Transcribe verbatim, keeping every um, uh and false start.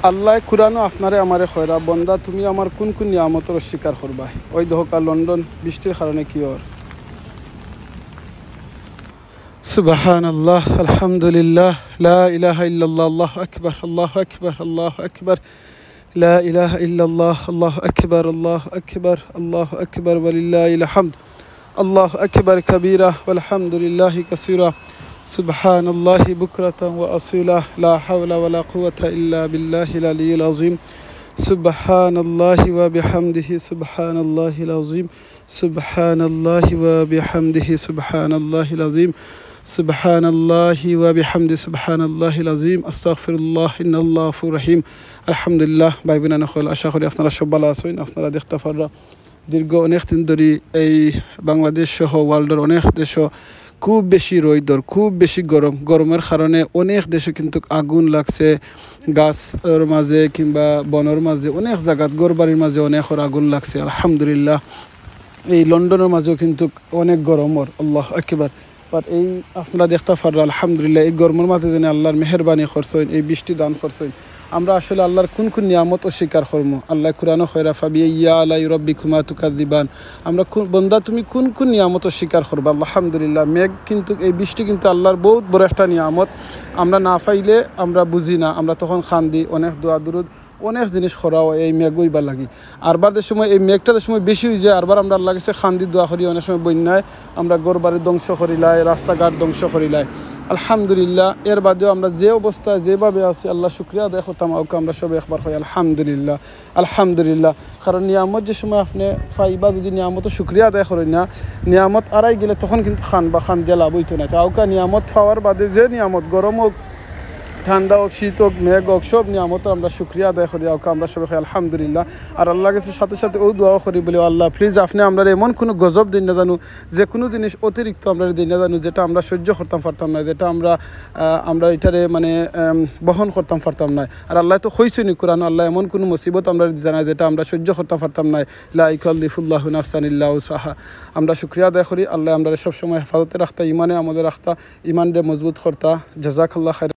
আল্লায় কুরআনো আপনারে আমারে কইরা, "বন্দা, তুমি আমার কুন কুন নিয়ামতর অস্বীকার করবায়?" ওই দেখউক্কা লন্ডন বৃষ্টির কারণে কি অর। সুবহানাল্লাহ, আলহামদুলিল্লাহ, লা ইলাহা ইল্লাল্লাহ, আল্লাহু আকবার, আল্লাহু আকবার, আল্লাহু আকবার, লা ইলাহা ইল্লাল্লাহ, আল্লাহু আকবার, আল্লাহু আকবার, আল্লাহু আকবার, ওয়ালিল্লাহিল হামদ। আল্লাহু আকবার কাবীরা, ওয়ালহামদুলিল্লাহি কাসীরা, সুবহানাল্লাহি বুকরাতান ওয়া আসীলা, লা হাওলা ওয়ালা কুওয়াতা ইল্লা বিল্লাহিল আলিয়্যিল আযীম। সুবহানাল্লাহি ওয়া বিহামদিহি, সুবহানাল্লাহিল আযীম। সুবহানাল্লাহি ওয়া বিহামদিহি, সুবহানাল্লাহিল আযীম। সুবহানাল্লাহি ওয়া বিহামদি, সুবহানাল্লাহিল আযীম। আস্তাগফিরুল্লাহ, ইন্নাল্লাহু গাফুরুর রহিম। আলহামদুলিল্লাহ, ভাই বোন অকল, আশা করি আপনারা সব ভালা আছইন। আপনারা দেখতা পাররা দীর্ঘ অনেক দিন ধরি এই বাংলাদেশ সহ ওয়ার্ল্ডর অনেক দেশো খুব বেশি রইদর, খুব বেশি গরম। গরমর কারণে অনেক দেশো কিন্তুক আগুন লাগছে, গাছর মাঝে কিংবা বনর মাঝে অনেক জাগাত, ঘরবাড়ির মাঝে অনেকর আগুন লাগছে। আলহামদুলিল্লাহ, এই লন্ডনর মাঝেও কিন্তুক অনেক গরম অর, আল্লাহু আকবার। আর এই আপনারা দেখতা পাররা, আলহামদুলিল্লাহ, এই গরমর মাঝে যেন আল্লাহর মেহেরবানি করছইন, এই বৃষ্টি দান করছইন। আমরা আসলে আল্লাহর কুন কুন নিয়ামত অস্বীকার করমু? আল্লায় কুরআনো কইরা, "ফাবিআইয়ি আলাই রাব্বিকুমা তুকাযযিবান।" আমরা কুন, বন্দা, তুমি কুন কুন নিয়ামত অস্বীকার করবায়? আলহামদুলিল্লাহ, মেঘ কিন্তুক, এই বৃষ্টি কিন্তুক আল্লাহর বউত বড় একটা নিয়ামত। আমরা না পাইলে আমরা বুঝি না, আমরা তখন কান্দি, অনেক দোয়া দুরুদ, অনেক জিনিস করা অয় এই মেঘ অইবার লাগি। আরবার যে সময় এই মেঘটা যে সময় বেশি অইযায়, আরবার আমরা আল্লাহর গেছে কান্দি দোয়া করি, অনেক সময় বন্যায় আমরা ঘরবাড়ি ধ্বংস করিলায়, রাস্তাঘাট ধ্বংস করিলায়। আলহামদুলিল্লাহ, এর বাদেও আমরা যে অবস্থায় যেভাবে আছি, আল্লাহর শুকরিয়া আদায় করতাম, অউক্কা আমরা সবে একবার কই, "আলহামদুলিল্লাহ, আলহামদুলিল্লাহ।" কারণ নিয়ামত যে সময় আপনে পাইবা, যুদি নিয়ামতর শুকরিয়া আদায় করইন না, নিয়ামত আরাই গেলে তখন কিন্তুক কান্দবা, কান্দিয়া লাভ অইতো নায়। তে অউক্কা নিয়ামত পাওয়ার বাদে যে নিয়ামত, গরম অউক, ঠান্ডা অউক, শীত অউক, মেঘ অউক, সব নিয়ামতর আমরা শুকরিয়া আদায় করি, অউক্কা আমরা সবে কই আলহামদুলিল্লাহ। আর আল্লাহর গেছে সাথে সাথে অউ দোয়াও করি বলি, "আল্লাহ, please আপনে আমরারে এমন কুনু গজব দেইন না জানু, যে কুনু জিনিস অতিরিক্ত আমরারে দেইন না জানু, যেটা আমরা সহ্য করতাম পারতাম নায়, যেটা আমরা, আহ, আমরা ইটারে মানে, আম, বহন করতাম পারতাম নায়।" আর আল্লায় তো কইছইনউ কুরআনো, আল্লায় এমন কুনু মুসিবত আমরারে দিতা নায় যেটা আমরা সহ্য করতাম পারতাম নায়। লা ইউকাল্লিফুল্লাহু নাফসান ইল্লা উসআহা। আমরা শুকরিয়া আদায় করি, আল্লায় আমরারে সবসময় হেফাজতে রাখতা, ইমানে আমলে রাখতা, ইমানরে মজবুত করতা। জাযাকাল্লাহ খাইরান।